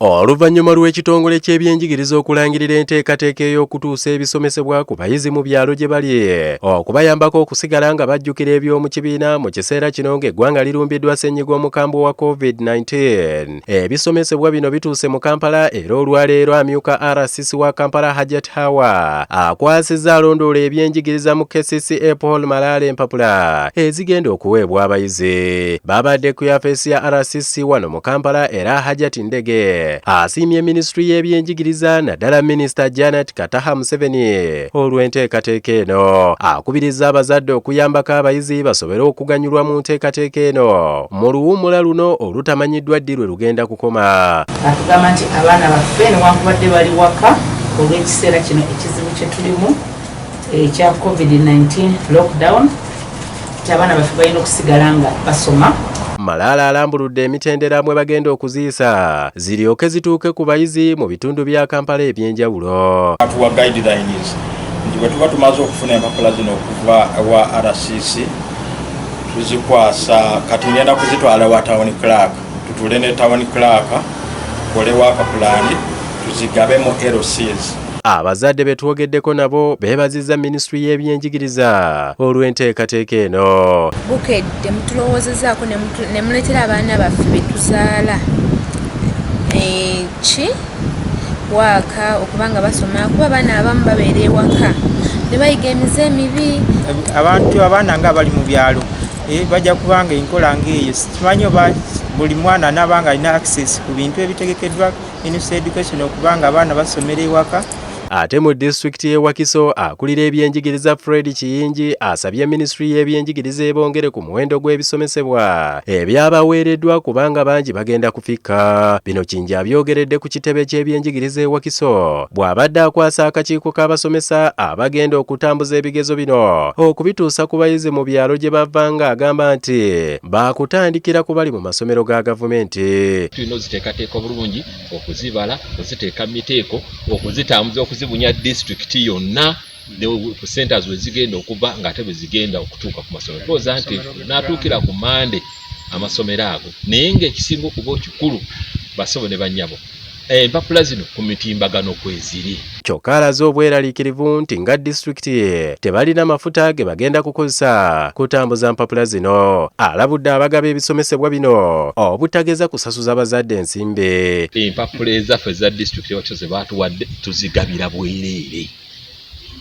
Oluvannyuma lw'ekitongole ky'ebyenjigiriza okulangirira enteekateeka ey'okutuusa ebisomesebwa ku bayizi mu byalo gye bali okubayambako okusigala nga bajjukira eby'omu kibiina mu kiseera kino ng'eggwanga lirumbiddwa ssennyiga omukambwe wa COVID-19. Ebisomesebwa bino bituuse mu Kampala era olwaleero amyuka RCC wa Kampala Hajat Hawa akwasizza alondoola ebyenjigiriza mu KCCA Paul Malaala empapula ezigenda okuweebwa abayizi. Babadde ku yafeesi ya RCC wano mu Kampala era Hajat Ndege asiimye minisitule y'ebyenjigiriza naddala minisita Janet Kataha Museveni olw'enteekateeka eno. Akubiriza abazadde okuyambako abayizi basobole okuganyulwa mu nteekateeka eno mu luwummula luno olutamanyiddwa ddi lwe lugenda kukoma. Atugamba nti abaana baffe newankubadde bali waka olw'ekiseera kino ekizibu kye tulimu ekya COVID-19 lockdown, nti abaana baffe balina okusigala nga basoma. Malaala alambuludde emitendera mwe bagenda okuziyisa ziryoke zituuke ku bayizi mu bitundu bya Kampala eby'enjawulo. Atuwa guidelines nti bwe tuba tumaze okufuna empapula zino okuva ewa RCC tuzikwasa, kati ngenda kuzitwala wa town clerk, tutuule ne town clerk tukolewo akapulaani tuzigabe mu LCs. Abazadde be twogeddeko nabo beebazizza minisitule y'ebyenjigiriza olw'enteekateeka eno. Bukedde mutulowoozezaako ne muleetera abaana baffe be tuzaala ki waaka okuba nga basoma, kuba abaana abamu babeera ewaka ne bayiga emize emibi. Abantu abaana nga bali mu byalo bajja kubanga enkola ng'eyo simanyi oba buli mwana anaaba nga alina access ku bintu ebitegekeddwa Ministry Education okubanga abaana basomera ewaka. Ate mu disitulikiti y'e Wakiso akulira ebyenjigiriza Fred Kiyingi asabye minisitule y'ebyenjigiriza ebongere ku muwendo gw'ebisomesebwa ebyabaweereddwa kubanga bangi bagenda kufikka. Bino Kiyingi abyogeredde ku kitebe ky'ebyenjigiriza e Wakiso bw'abadde akwasa akakiiko k'abasomesa abagenda okutambuza ebigezo bino okubituusa ku bayizi mu byalo gye bava ng'agamba nti baakutandikira ku bali mu masomero ga gavumenti. Tulina oziteekateeka obulungi, okuzibala, okuziteeka mu miteeko, okuzitambuza, okuzibunya disitulikiti yonna ne ku centers we zigenda okuva ng'ate bwe zigenda okutuuka ku masomero. Tulowooza nti n'atuukira ku Mande amasomero ago, naye ng'ekisinga okuba ekikulu, bassebo ne bannyabo, empapula zino ku mitimbagano kweziri. Kyokka alaze obweraliikirivu nti nga disitulikiti tebalina mafuta ge bagenda kukozesa kutambuza mpapula zino. Alabudde abagaba ebisomesebwa bino obutageza kusasuza bazadde ensimbi. Empapula ezaffe eza disitulikiti Wakiso ze baatuwadde tuzigabira bwereere,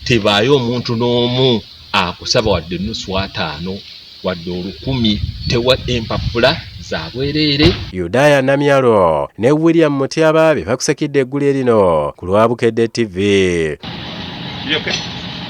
tebaayo omuntu n'omu akusaba wadde nusu ataano wadde 1000, tewa empapula za bwereere. Yudaya Namyalo ne William Mutyaba be bakusekidde eggulire lino ku lwa Bukedde TV. Okay.